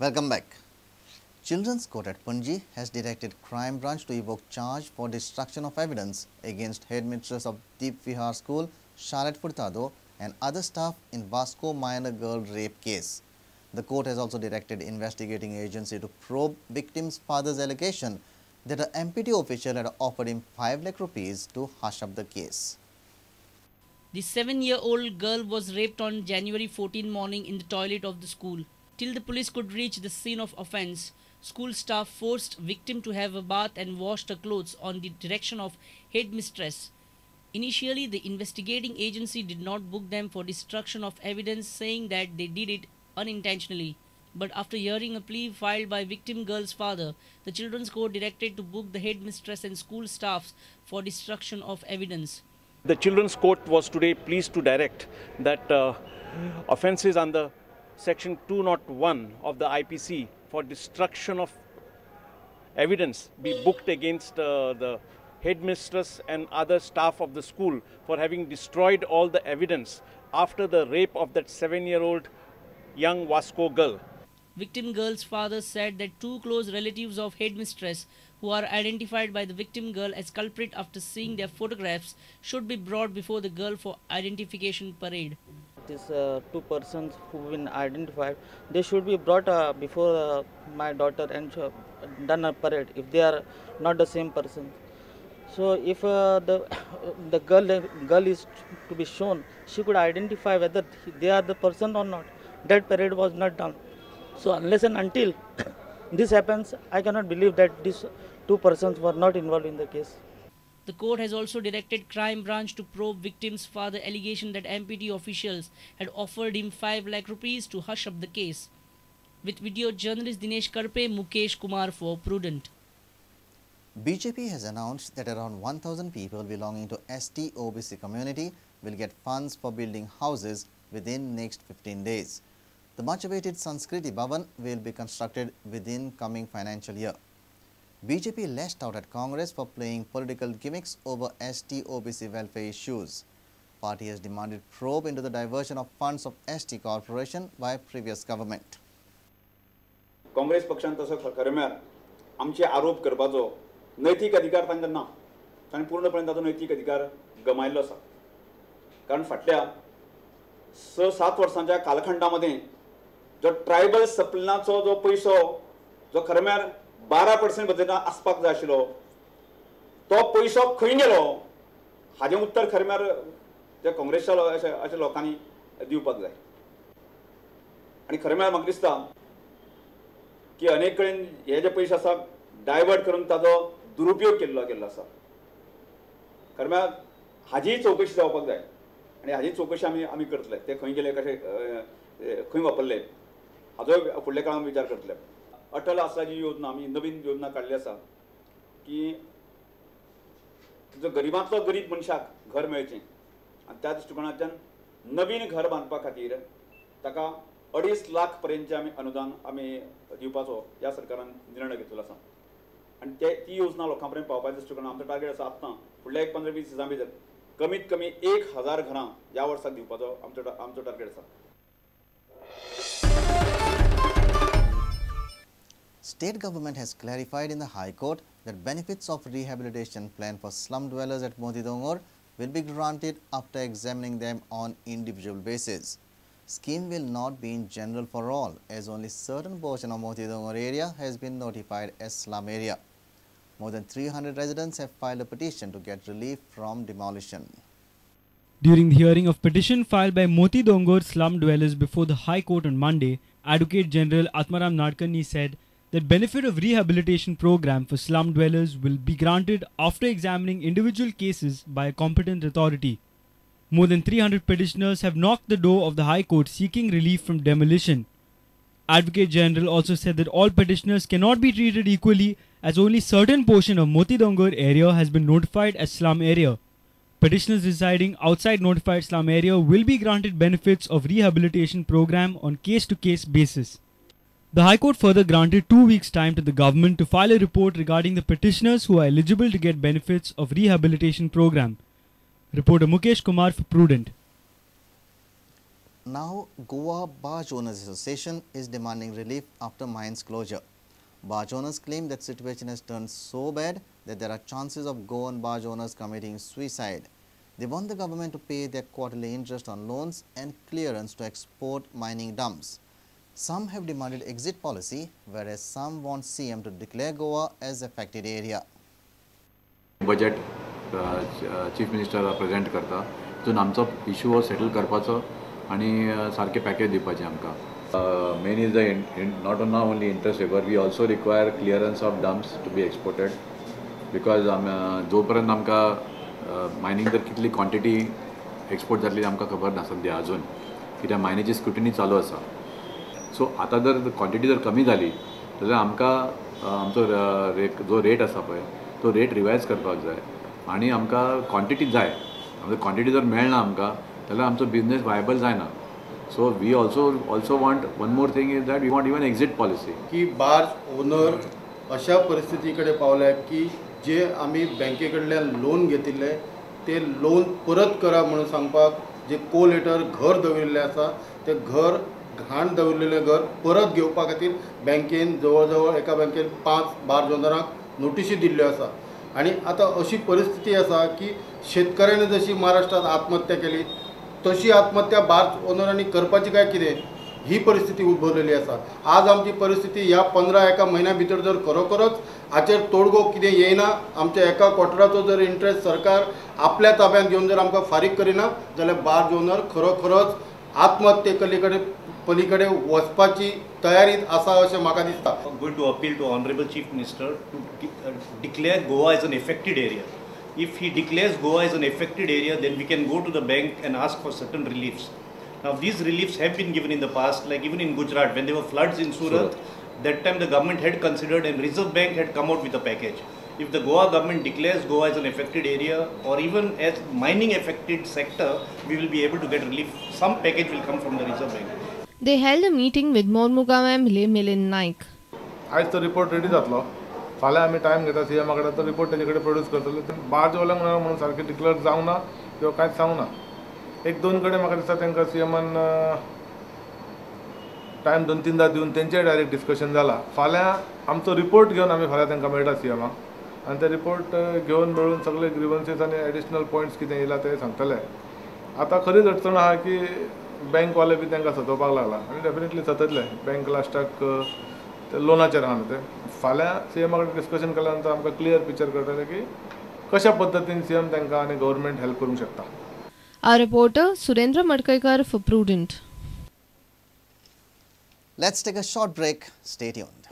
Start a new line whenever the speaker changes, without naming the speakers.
Welcome back. Children's Court at Panaji has directed Crime Branch to evoke charge for destruction of evidence against headmistress of Deep Vihar School, Charlotte Furtado, and other staff in Vasco minor girl rape case. The court has also directed investigating agency to probe victim's father's allegation that a MPT official had offered him 5 lakh rupees to hush up the case.
The 7-year-old girl was raped on January 14 morning in the toilet of the school. Till the police could reach the scene of offence, school staff forced victim to have a bath and washed her clothes on the direction of headmistress. Initially, the investigating agency did not book them for destruction of evidence, saying that they did it unintentionally. But after hearing a plea filed by victim girl's father, the children's court directed to book the headmistress and school staffs for destruction of evidence.
The children's court was today pleased to direct that offences under Section 201 of the IPC for destruction of evidence be booked against the headmistress and other staff of the school for having destroyed all the evidence after the rape of that 7-year-old young Vasco girl.
Victim girl's father said that two close relatives of headmistress who are identified by the victim girl as culprit after seeing their photographs should be brought before the girl for identification parade.
These two persons who have been identified, they should be brought before my daughter and done a parade if they are not the same person. So if the girl is to be shown, she could identify whether they are the person or not. That parade was not done. So unless and until this happens, I cannot believe that these two persons were not involved in the case.
The court has also directed Crime Branch to probe victim's father allegation that MPT officials had offered him 5 lakh rupees to hush up the case. With video journalist Dinesh Karpe, Mukesh Kumar for Prudent.
BJP has announced that around 1,000 people belonging to ST OBC community will get funds for building houses within next 15 days. The much-awaited Sanskriti Bhavan will be constructed within coming financial year. BJP lashed out at Congress for playing political gimmicks over ST OBC welfare issues. Party has demanded probe into the diversion of funds of ST Corporation by previous government.
Congress पक्षान तसो खरें म्हळ्यार आमचे आरोप करपाचो नैतीक अधिकार तांकां ना, तांणी पूर्णपणे ताचो नैतीक अधिकार गमायल्लो आसा. कारण फाटल्या 6-7 वर्सांच्या कालखंडा मदें जो ट्रायबल सप्लनाचो जो पयसो जो खरें म्हळ्यार 12% बजेटान आसपाक जाय आशिल्लो तो पयसो खंय गेलो हाजें उत्तर खरें म्हळ्यार त्या काँग्रेसच्या अशा लोकांनी दिवपाक जाय. आनी खरें म्हळ्यार म्हाका दिसता की अनेक कडेन हे जे पयशे आसा डायवर्ट करून ताजो दुरुपयोग केल्लो गेल्लो आसा. खरें म्हळ्यार हाजीय चवकशी जावपाक जाय आनी हाजी चवकशी आमी करतले, ते खंय गेले कशे खंय वापरले हाजो फुडल्या काळान विचार करतले. अटल आसरा जी योजना आमी नवीन योजना काडली आसा की जो गरिबांतलो गरीब मनशाक घर मेळचें आनी त्या दृश्टिकोणांतल्यान नवीन घर बांदपा खातीर ताका 2.5 लाख पर्यंतचें आमी अनुदान आमी दिवपाचो ह्या सरकारान निर्णय घेतलेलो आसा. आनी ती योजना लोकां पर्यंत पावपाच्या दृश्टिकोणान आमचो टार्गेट आसा आतां फुडल्या 15-20 दिसां भितर कमीत कमी 1000 घरां ह्या वर्साक दिवपाचो आमचो टार्गेट आसा.
State government has clarified in the High Court that benefits of rehabilitation plan for slum dwellers at Moti Dongor will be granted after examining them on individual basis. Scheme will not be in general for all, as only certain portion of Moti Dongor area has been notified as slum area. More than 300 residents have filed a petition to get relief from demolition.
During the hearing of petition filed by Moti Dongor slum dwellers before the High Court on Monday, Advocate General Atmaram Nadkarni said that benefit of rehabilitation program for slum dwellers will be granted after examining individual cases by a competent authority. More than 300 petitioners have knocked the door of the High Court seeking relief from demolition. Advocate General also said that all petitioners cannot be treated equally as only certain portion of Moti Dongor area has been notified as slum area. Petitioners residing outside notified slum area will be granted benefits of rehabilitation program on case-to-case basis. The High Court further granted 2 weeks' time to the government to file a report regarding the petitioners who are eligible to get benefits of rehabilitation program. Reporter Mukesh Kumar for Prudent.
Now, Goa Barge Owners Association is demanding relief after mines closure. Barge owners claim that situation has turned so bad that there are chances of Goan barge owners committing suicide. They want the government to pay their quarterly interest on loans and clearance to export mining dumps. Some have demanded exit policy, whereas some want CM to declare Goa as affected area.
Budget chief minister present करता तितून आमचो issue हो settle करपाचो आनी सारकें package दिवपाचें आमकां. Main is the not only interest waiver, we also require clearance of dumps to be exported because जो पर्यंत आमकां मायनींग जर कितली क्वॉन्टिटी एक्सपोर्ट जातली आमकां खबर ना सद्या अजून, कित्याक मायनीची स्क्रुटिनी चालू आसा. सो आतां जर क्वॉन्टिटी जर कमी जाली जाल्यार आमकां आमचो जो रेट आसा पळय तो रेट रिवायज करपाक जाय आनी आमकां क्वॉन्टिटी जाय. आमकां क्वॉन्टिटी जर मेळना आमकां जाल्यार आमचो बिजनेस वायबल जायना. So we also want one more thing is that we want even exit policy.
की बार्ज ओनर अशा परिस्थिती कडेन पावल्या की जे आमी बँके कडल्यान लोन घेतिल्ले ते लोन परत करा म्हणून सांगपाक जे कोलेटर घर दवरिल्लें आसा ते घर घाण दवरिल्लें घर परत घेवपा खातीर बँकेन जवळ जवळ एका बँकेन 5 बार्ज ओनरांक नोटिशी दिल्ल्यो आसा. आनी आतां अशी परिस्थिती आसा की शेतकऱ्यांनी जशी महाराष्ट्रांत आत्महत्या केली तशी आत्महत्या बार्ज ओनरांनी करपाची काय कितें ही परिस्थिती उद्भवलेली आसा. आज आमची परिस्थिती ह्या 15 एका म्हयन्या भितर जर खरोखरच हाचेर तोडगो कितें येयना, आमच्या एका क्वॉर्टराचो जर इंट्रस्ट सरकार आपल्या ताब्यांत घेवन जर आमकां फारीक करिना जाल्यार बार्ज ओनर खरोखरच आत्महत्ये पलीकडे वचपाची तयारीत आसा अशें म्हाका दिसता.
Going to appeal to honourable chief minister to declare Goa as an affected area. If he declares Goa as an affected area, then we can go to the bank and ask for certain reliefs. Now these reliefs have been given in the past, like even in Gujarat when there were floods in Surat, that time the government had considered and Reserve Bank had come out with a package. If the Goa government declares Goa as an affected area or even as mining affected sector, we will be able to get relief. Some package will come from the Reserve Bank.
They held a meeting with Mormugao MLA Milind Naik.
आयज तो report ready जातलो. फाल्यां आमी time घेता सीएमा कडेन, तो report तेजे कडेन प्रोड्यूस करतले. बार्जवाल्यांक म्हणून सारकें डिक्लेअर जावंक ना किंवा कांयच सांगूंक ना. एक दोन कडेन म्हाका दिसता तांकां सीएमान टायम 2-3 दिवन तेंचेय डायरेक्ट डिस्कशन जाला. फाल्यां आमचो रिपोर्ट घेवन आमी फाल्यां तांकां मेळटा सीएमाक आनी ते रिपोर्ट घेवन मेळून सगळे ग्रिवन्सीस आनी एडिशनल पॉयंट्स कितें येयला ते सांगतले. आतां खरीच अडचण आहा की बँकवाले बी तांकां सतोवपाक लागला आनी डेफिनेटली सततले बँक लास्टाक लोनाचेर आहा न्हू ते. फाल्यां सीएमा कडेन डिस्कशन केल्या नंतर आमकां क्लियर पिक्चर कळटलें की कशा पद्दतीन सीएम तांकां आनी गव्हर्मेंट हेल्प करूंक शकता.
Our reporter Surendra Madkaikar for Prudent.
Let's take a short break. Stay tuned.